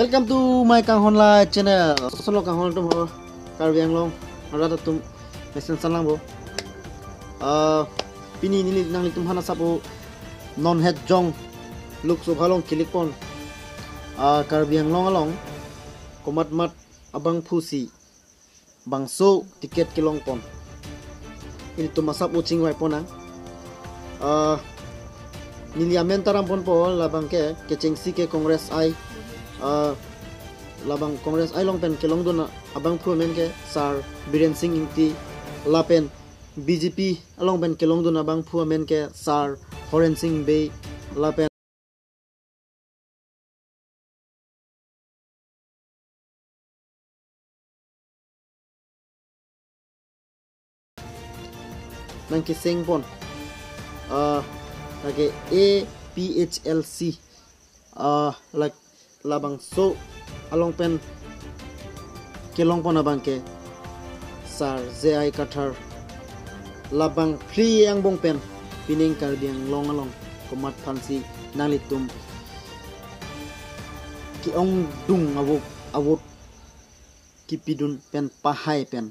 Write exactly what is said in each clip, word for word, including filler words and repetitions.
Welcome to my Kanghon Live channel. Solo kanghon atum ho, Karbi Anglong arat atum mesen sanlang bo. Ah, pini neli nanglitum aphan asap o non het jong Lok Sabha along kelikpon, ah, Karbi Anglong along komat mat abangphu si bangso ticket kelongpon, ilitum asap o chingvaiponang. Ah, neli amen ta ramponpo, labang ke kechengsi ke Congress I, ah, labang Congress I along pen kelongdun abangphu amen ke Sir Biren Singh Ingti, lapen B J P along pen kelongdun abangphu amen ke Sir Horen Singh Bey, lapen nangkesengpon, ah, lake A P H L C, ah, lak-, labangso along pen kelongpon abang ke Sir J I Kathar. Labang phli angbong pen pining Karbi Anglong along komat aphansi nanglitum ke-ongdung avo, avo kipidun pen pahai pen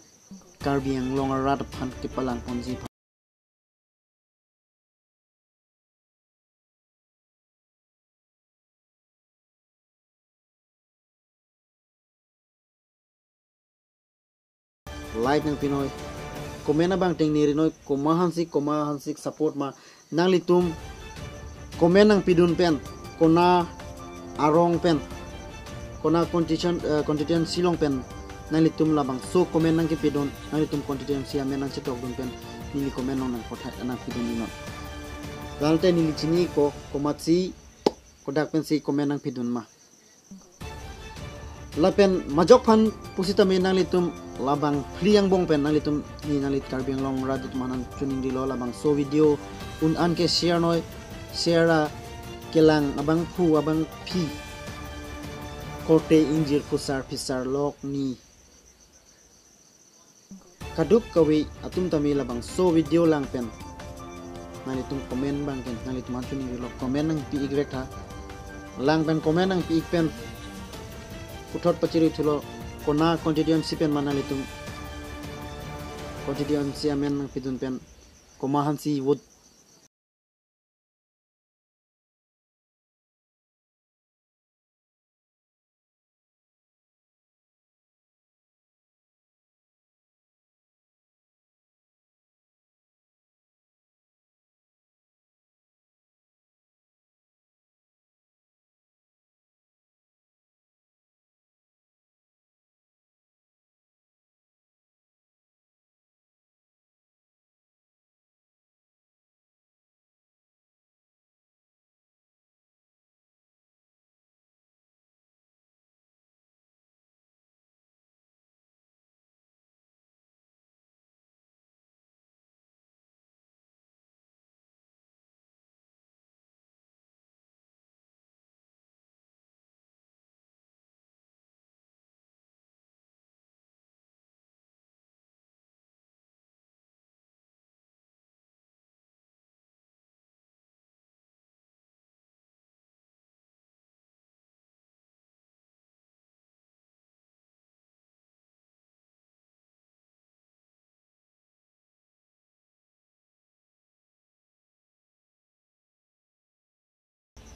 Karbi Anglong arat aphan kepalangponji aphan. Like nangpinoi, comment abang tengneri noi, komat aphansi, komat aphansi support ma, nanglitum comment nangpidun pen, kona arong pen, kona constitution, eh, constituency along pen nanglitum labangso comment nangkepidun, nanglitum constituency amen nangchetokdun pen neli comment along nangpathai, nangpidun inon. Lante neli chiniko komatsi, kodak pensi comment nangpidun ma. Lapen majok aphan pusitame nanglitum labang phli angbong pen nanglitum, ne nangli Karbi Anglong arat atum aphan choningrilo, labangso video un-an ke share noi, share ra kelang abangphu abangphi korte ingjir phusar phisar lok ni kadokave atum tame labangso video lang pen nanglitum comment abang ke nanglitum aphan choningrilo, comment nangpi-ik vek tha. Lang pen comment nangpi-ik pen puthot pachiri thulo, kona constituency pen ma nanglitum constituency amen nangpidun pen komat aphansi vote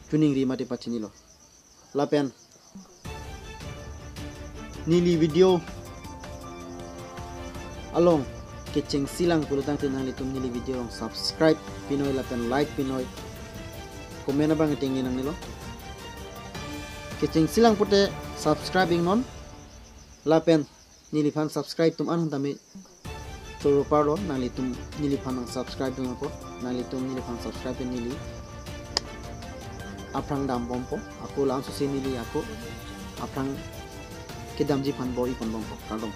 choningri mate pachinilo. Lapen neli video along kechengsi lang pulotangte nanglitum neli video along subscribe pinoi lapen like pinoi, comment abang tengnenangnelo. Kechengsi lang pute subscribe ingnon, lapen neliphan subscribe atum an tame choro parlo, nanglitum neliphan nangsubscribe dun ako, nanglitum neliphan subscribe pen neli aphrang dambompo, ako langsusi neli ako aphrang kedamji aphan bor-iponbompo, kardom.